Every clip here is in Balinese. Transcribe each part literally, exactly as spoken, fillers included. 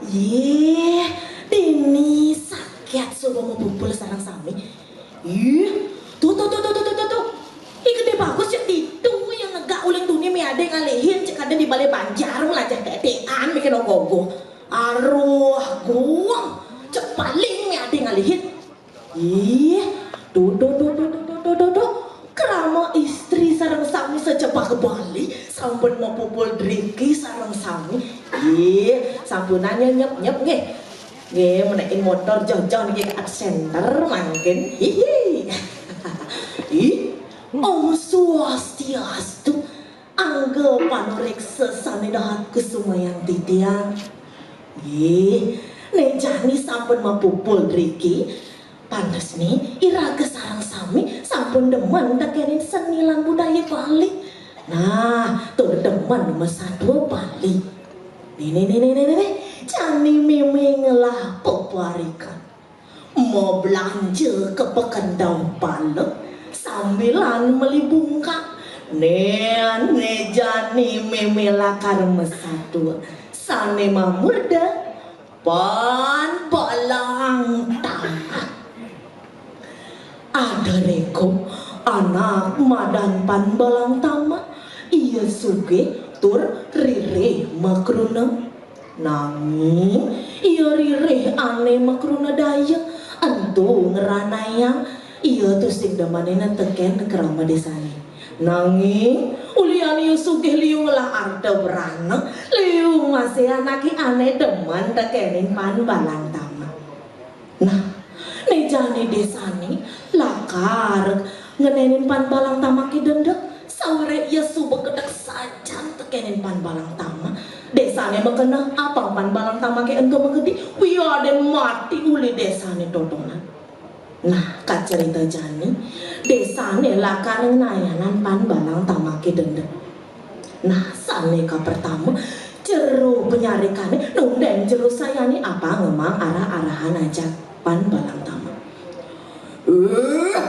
Yéh, dini sakéat suba mapupul sareng sami. Ih, tuh, tuh, tuh, tuh, tuh, tuh, tuh, tuh. Ih, Gedé Bagus ya ditu yang negak uling duni mé adé ngalihin, cék ada di balé banjar, melajah tétéan, bikin ogoh-ogoh. Aruh, guang. Cék paling mé adé ngalihin. Ih, tuh, tuh, tuh, tuh, tuh, tuh, tuh, tuh, tuh. Krama istri sareng sami sajebag Bali, sampun mapupul driki sareng sami. Ih, sampunang nyep-nyep nggih. Nggih, menekin motor jauh-jauh niki ke center mangkin. Hihi. Ih, Om Swastiastu. Angga panuréksa sané dahat kusumayang titiang. Nggih, né jani sampun mapupul driki, pantes-né iraga sareng sami sampun demen tekenin seni lan budaya Bali. Nah, tur demen masatua Bali. Né, né, né, né, né, né, né. Jani mémé ngelah peparikan. Mablanja ka peken Daun Pala, sambilan meli bungkang. Né, né jani mémé lakar masatua. Sané mamurda Pan Balang Tamak. Ada rega anak madan Pan Balang Tamak, ia sugih tur ririh makruna. Nanging ia ririh ané makruna daya, ento ngranayang ia tusing demenina tekén krama désané. Nanging ulian ia sugih liu ngelah arta brana, liu masih anaké ané demen tekénin Pan Balang Tamak. Nah, né jani désané lakar ngenénin Pan Balang Tamaké denda, sawiréh ia suba gedeg sajan tekénin Pan Balang Tamak. Désané makena apang Pan Balang Tamaké ento magedi, wiadin mati uli désané totonan. Nah, kacerita jani, désané lakar ngnayanang Pan Balang Tamaké denda. Nah, sané kapertama, jero panyarikané nundén jero sayané apang ngemang arah-arahan ajak Pan Balang Tamak. Eh,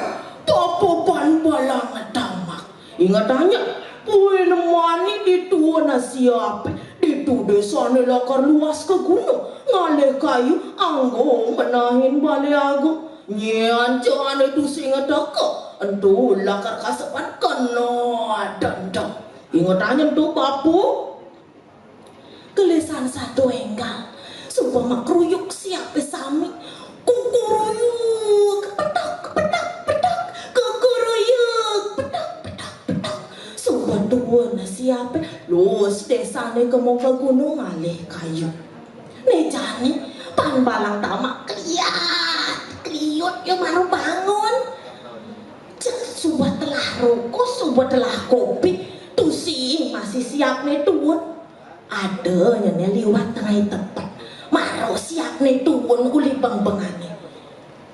bapa Pan Balang Tamak. Ingetang, buin mani ditu ana siapé, ditu désané lakar luas ka gunung, ngalih kayu, anggo menahin balé agung. Nyén jani tusing ngeteka, ento lakar kasepan kena denda. Ingetang ento, bapa. Gelisang satua énggal, suba makruyuk siapé sami. Kukuruyuk, kepetak, kepetak, kepetak. Kukuruyuk, petak, petak, petak. Suba tuun siapé, luas désané kema ka gunung ngalih kayu. Né jani, Pan Balang Tamak kliat, kliut ya mara bangun. Cék suba telah roko, suba telah kopi, tusing masih siapné tuun. Ada nyané liwat tengai tepet, mara siapné tuun uli bengbengané.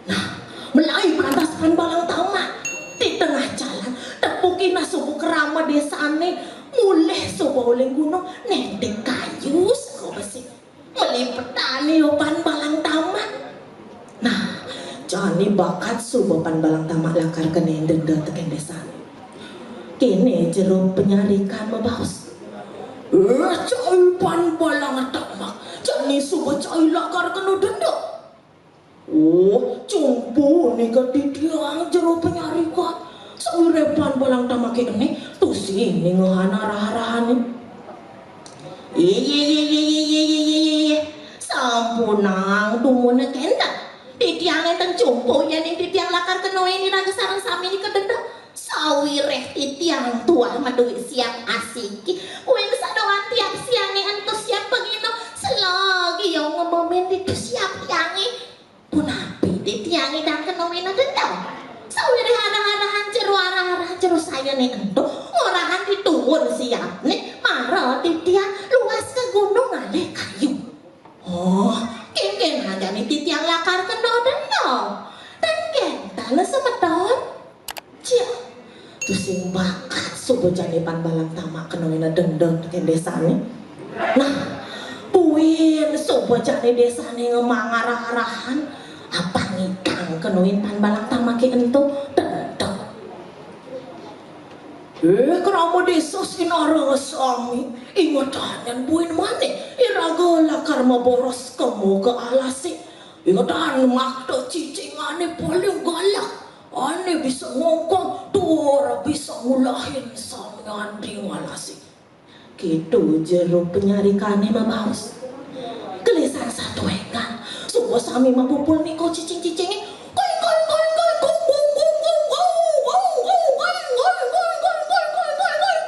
Nah, melai pantas Pan Balang Tamak. Di tengah jalan, tepukin nah suba krama désané, mulih suba uling gunung, nénték kayu saka besi. Melipetani ya Pan Balang Tamak. Nah, jani bakat suba Pan Balang Tamak lakar kenén denda tekén désané. Kéné jero panyarikan mabaos. Eh, cai Pan Balang Tamak. Jani suba cai lakar kena denda. Oh, cumpu nika titiang jero panyarikan. Sawiréh Pan Balang Tamaké ené, tusing ningehang arah-arahané. Iye, iye, iye, iye, iye, iye, iye, iye. Sampunang dumun kénten. Titiang nénten cumpu yén titiang lakar kenoin iraga sareng sami nika denda. Sawiréh titiang tuah madué siap asiki. Buin sadoan tiap siangé ento siap pangino. Selagi ya ngememin ditu siap tiangé. Punapi titiang nyidang kenoina denda? Sawiréh arah-arahan jero, arah-arahan jero sayané ento, ngorahang dituun siapné, mara titiang luas ka gunung ngalih kayu. Oh, kénkén jani titiang lakar kena denda. Ten kénten semeton. Cik, tusing bakat suba jani Pan Balang Tamak kenoina denda tekén désané. Nah, buin suba jani désané ngemang arah-arahan, apang ngidang kenoin Pan Balang Tamaké ento denda. Eh, krama désa sinareng sami, ingetang buin mani iraga lakar Maboros kemo ka alase. Ida tan makta cicing ane paling galak. Ane bisa ngongkong, tur bisa ngulahin samian ring alase. Kitu jero panyarikane mabaos. Gelisang satuenggal. Suba sami mapupul nika cicing-cicinge. Koing, koing, koing, koing, kung, kung, kung, kung, kung, kung, koing, koing, koing, koing, koing, koing, koing, koing, koing.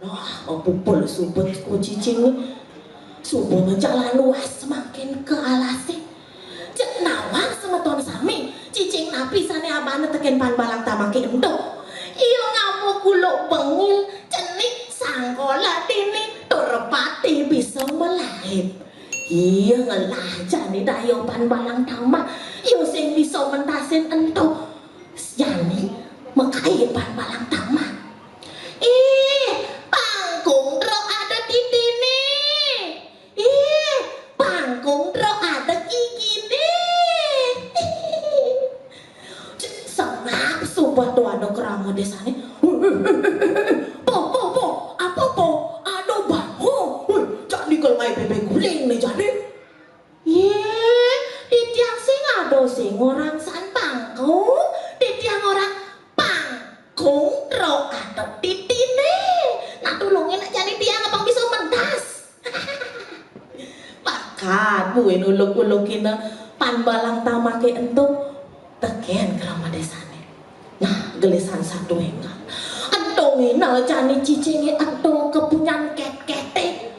Nah, mapupul suba ka cicinge. Suba majalan luas mangkin ka alase. Jeg nawang semeton sami, cicing napi sane abana teken Pan Balang Tamake ento? Ia ngaba kuluk bengil, cenik sangkola dini, tur pati bisa malaib. Ia ngelah jani daya Pan Balang Tamak, ia sing bisa mentasin ento. Jani makai Pan Balang Tamak. Ih, pangkung truk ada titine. Ih, pangkung truk ada gigine. Sengap suba to ada krama desane. Po, po, po, apa po? Ada bang. Ho, weh, jani kalau ngai bebek guling ne jani. Ye, titiang sing ada sing orang san pangkung, titiang orang pangkung truk ada titine. Nah, tulungin aja nih tiang apa bisa mentas. Pakat buin uluk-ulukina Pan Balang Tamake ento teken krama desane. Nah, gelisang satuenggal. Ento ngina jani cicinge ento kepunyan ket-kete.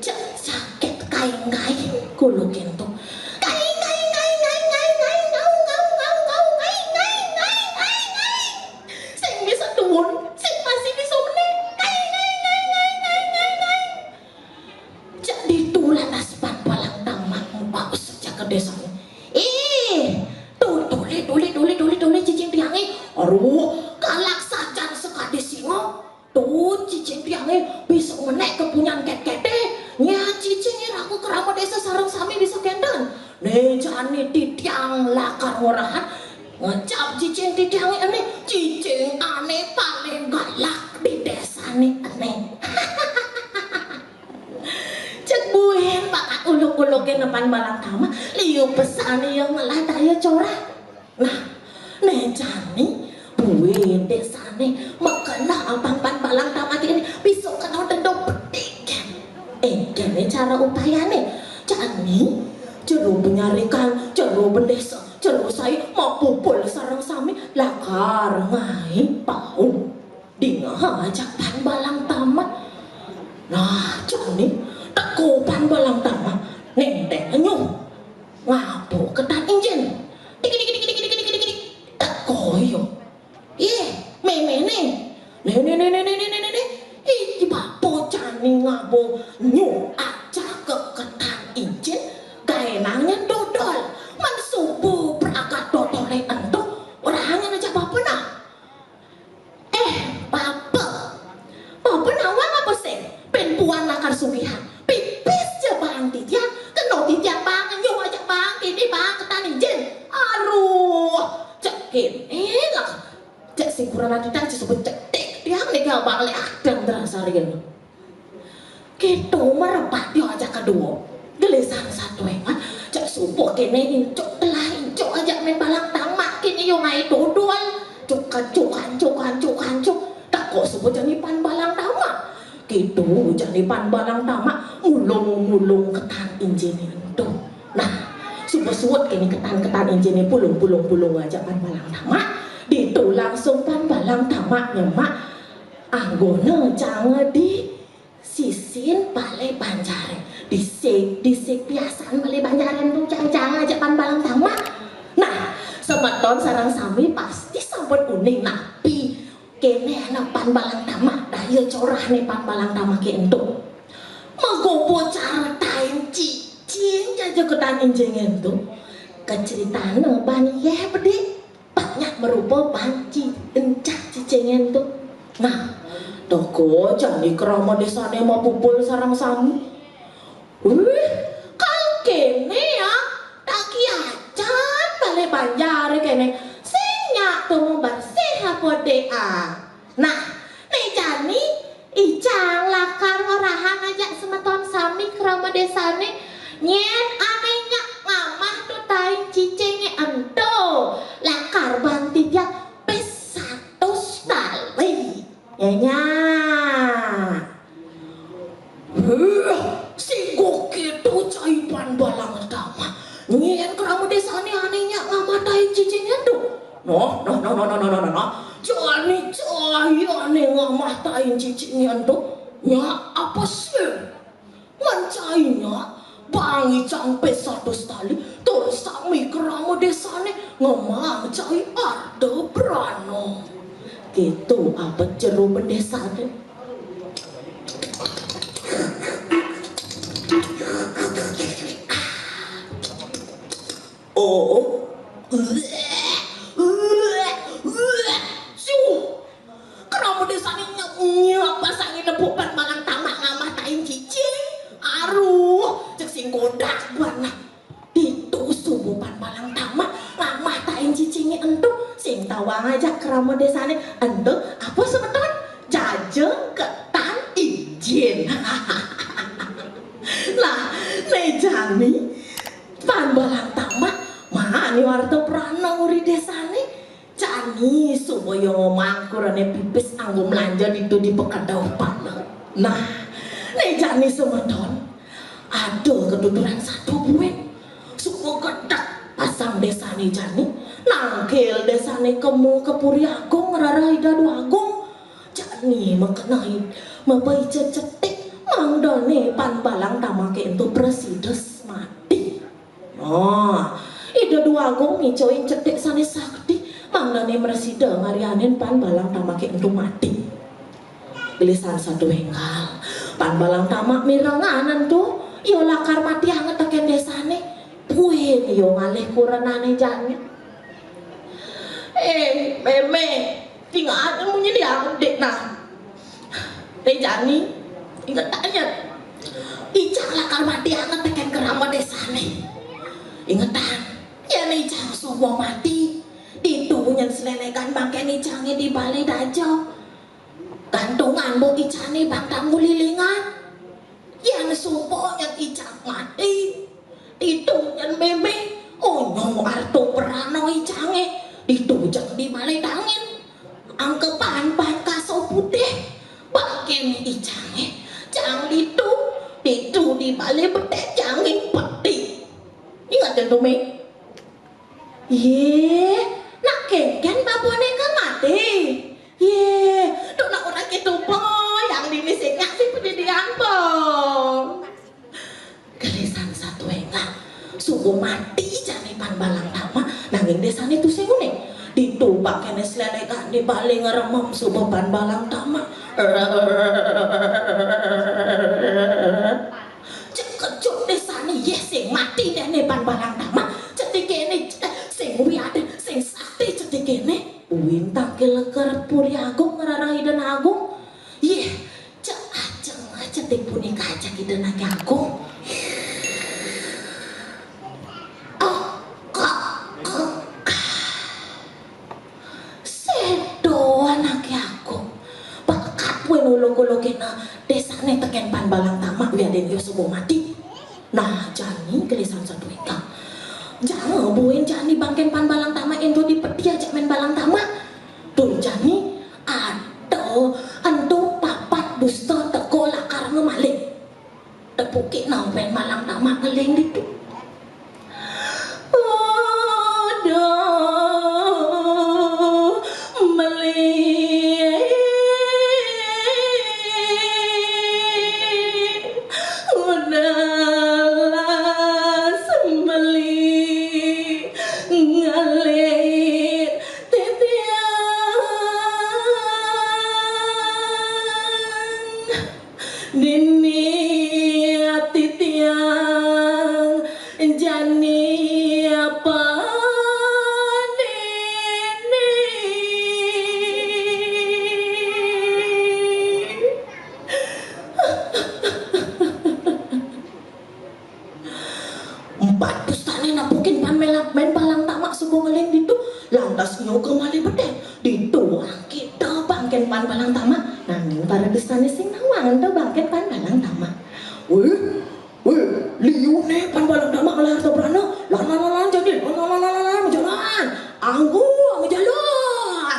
Jeg sakit kaing-kaing kuluk ento. Kaing, kaing, kaing, kaing, kaing, kaing, ngau, ngau, ngau, ngau, kaing, kaing, kaing, kaing, kaing. Sing bisa tuun, sing masih bisa meneh. Kaing, kaing, kaing, kaing, kaing, kaing, kaing. Jadi tulah nasban Balang Tamak muka usut jaga desane. Ih, tuh, tole, tole, tole, tole, tole, cicing tiange. Aduh, galak sajan sekadi singa. Tuh, cicing tiange bisa menek kepunyan ket-kete. Nya, cicinge raga krama desa sareng sami bisa kenten. Ne jani titiang lakar ngorahan. Ngecap cicing titiange ene, cicing ane paling galak di desane ene. Cek buin pakat uluk-uluke nepan Balang Tamak, liu pesan ia ngelah daya corah. Nah, ne jani buin desane makena abang Pan Balang Tamak ini bisa kena denda bedik. Eh, kene cara upayane. Jani, jero penyarikan, jero bendesa, jero sai mapupul sareng sami lakar ngai pau. Dingeh ajak Pan Balang Tamak. Nah, jani teko Pan Balang Tamak, nenteng nyuh. Ngaba ketan injin. Dik, dik, dik, dik, dik, dik, dik, dik. Teko ia. Ih, memene. Ne, ne, ne, ne, ne, ne, ne, ne. Ih, bapa jani ngaba nyuh ajaka ketan injin. Gaenang nyen dodol. Men suba pragat dodole ento, orahang nyen ajak bapa nah. Eh, bapa. Bapa nawang apa sing? Pen puan lakar sugihan. Pipis ja bang titiang, kena titiang bang, nyuh ajak bang, kini bang, ketan injin. Aduh, cek kene lah. Cek sing kurang titiang, cek sebut cetik. Tiang ni kau bang lek adang terasa rian. Keto merebak dia ajak kedua. Gelisang satuenggal, cek subuh kene incuk telah incuk ajak main Balang Tamak kene yo ngai dodol. Cukan, cukan, cukan, cukan, cuk. Teko subuh jani Pan Balang Tamak. Keto jani Pan Balang Tamak, mulung-mulung ketan injine ento. Nah, subuh suut kene ketan-ketan injine pulung-pulung-pulung ajak Pan Balang Tamak. Ditu langsung Pan Balang Tamak nyemak anggona janga di sisin bale banjare. Disik, disik piasan bale banjare ento jang-jang ajak Pan Balang Tamak. Nah, semeton sareng sami pasti sampun uning napi kene anak Pan Balang Tamak, daya corahne Pan Balang Tamake ento. Magopo cara tain cicing jaja ketan injing ento. Keceritane ban yeh bedik. Banyak merupa banci encak cicinge ento. Nah, teko jani krama desane mapupul sareng sami. Wih, kal kene ya, tak kiacan bale banjare kene. Sing nyak to mau bersih apa dek ah. Nah, ne jani icang lakar ngorahang ajak semeton sami krama desane. Nyén ané nyak ngamah to tain cicingé ento, lakar ban tiga pis satus tali. Nyén nyak. Héh, sing kéto cai Pan Balang Tamak. Nyén krama désané ané nyak ngamah tain cicingé ento? Nah, nah, nah, nah, nah, nah, nah, nah. Jani cai ané ngamah tain cicingé ento, nyak apesé. Ngan cai nyak bang icang pis satus tali, tur sami krama désané ngemang cai arta brana. Kéto apa jero bendésané. Oh. Siu. Krama désané nyep-nyep pasangé nebuk Pan Balang Tamak ngamah tain cicing. Aruh, cék sing godak bana. Ditu suba Pan Balang Tamak ngamah tain cicingé ento, sing tawang ajak krama désané ento, apa semeton? Jajeng ketan ijin. Nah, né jani Pan Balang Tamak mani arta brana uri désané. Jani suba ia ngemang kurané pipis anggo mlanja ditu di pakeduh pala. Nah, né jani semeton, ada katuturan sato buin. Suba gedeg pasang désané jani, nangkil désané kema ka Puri Agung ngrereh Ida Dwagung. Jani makeneh mabaica cetik, mangdané Pan Balang Tamaké ento prasida mati. Oh, Ida Dwagung ngicain cetik sané sakti, mangdané mrasida ngaryanin Pan Balang Tamaké ento mati. Gelisang sato énggal, Pan Balang Tamak mirengan ento, ia lakar mati anget tekén désané. Buin ia ngalih kurenané jani. Eh, mémé, tinggal munyi dia, Dék, nah. Né jani, ingetang. Icang lakar mati anget tekén krama désané. Ingetang, yén icang suba mati, ditu nyén slélégan bangkén icangé di balé daja. Gantungan bok icangé bang tanggu lilingan. Yén suba nyén icang mati, ditu nyén mémé, onyong arta brana icangé, ditu jeng di balé dangin. Angkepan ban kaso putih, bangkén icangé jang ditu, ditu di balé betéh jangin peti. Inget ento, Mé? Yé, nak kénkén bapané ka mati. Yé, duk nak ora kéto, Bong, yang dini sing nyak sing padidian, Bong. Gelisang sato énggal. Suba mati jani Pan Balang Tamak, nanging désané tusing uning. Ditu bangkéné slélégan di balé ngremem suba Pan Balang Tamak. Cekejut désané, yéh, sing mati déné Pan Balang Tamak. Cetikéné, eh, sing wiadin, sing sakti cetikéné. Buin tangkil ka Puri Agung ngrereh Ida Agung. Yéh, cek ajeng cetik punika ajak Ida Agung. Oh, kok, kok. Séda anaké agung. Bakat buin uluk-ulukin désané tekén Pan Balang Tamak wiadin ia suba mati. Nah, jani gelisang sato énggal. Jang buin jani bangkén Pan Balang Tamak ento di peti ajak Mén Balang Tamak. Tur jani ada ento papat dusta teka lakar ngamaling. Tepukin Mén Balang Tamak ngeling ditu. Aduh, meli. Udah las meli ngalir titiang. Dini ati tiang jani apa dini. Empat dustané nepukin Pan Mela-, Mén Balang Tamak suba ngeling ditu, lantas ia ka malih betéh. Ditu angkita bangkén Pan Balang Tamak, nanging para dustané sing nawang ento bangkén Pan Balang Tamak. Wéh, wéh, Liune pan Balang Tamak ngelar harta brana, lan lan lan lan jani, lan lan lan lan lan, majalan. Anggo, majalan.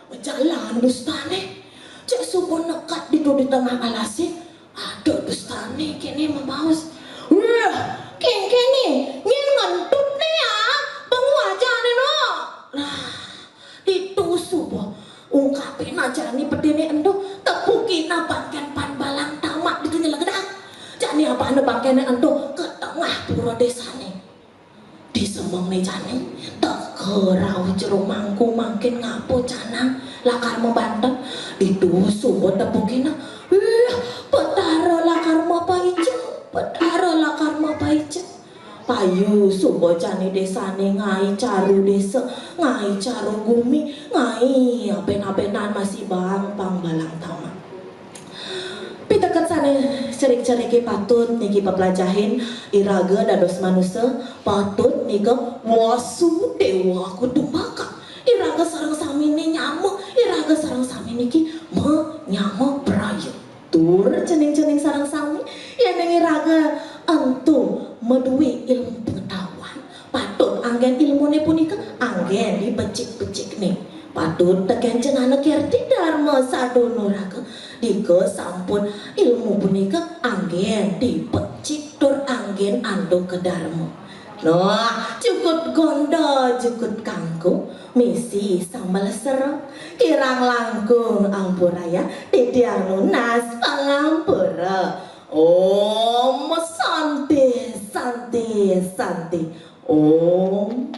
Majalan dustané. Cék suba neked ditu di tengah alasé, ada dustané kéné mabaos. "Wah, kéngkéné, nyén ngentut né ya, bengu ajané no." Nah, ditu suba ungkapina jani pedéné ento, tepukina bangkén pan Balang Tamak ditu nyelegedan. Jani abana bangkéné ento ka tengah pura désané. Disemengné jani, teka rauh Jero Mangku mangkin ngaba canang lakar mabanten. Ditu suba tepukina, "Wah, Betara lakar mapaica, Betara lakar mapaica." Payu suba jani désané ngaé caru désa, ngaé caru gumi, ngaé abén-abénan masih bang pang Balang Tamak. Piteket sané cerik-ceriké patut niki peplajahin, iraga dados manusa patut nika Wasudéwa Kutumpaka. Iraga sareng saminé nyama, iraga sareng sami niki manyama braya. Tur cening-cening sareng sami, yéning iraga ento madué ilmu pengetahuan, patut anggén ilmuné punika anggén dipecik-pecikné. Patut tekén cengana kerti Dharma Sadunuraga, dika sampun ilmu punika anggén dipecik tur anggén antuk ka Dharma. Nah, jukut gonda, jukut kangkung, misi sambel sera, kirang langkung ampuraya, titiang nunas pangampura. Om Santi, Santi, Santi. Om.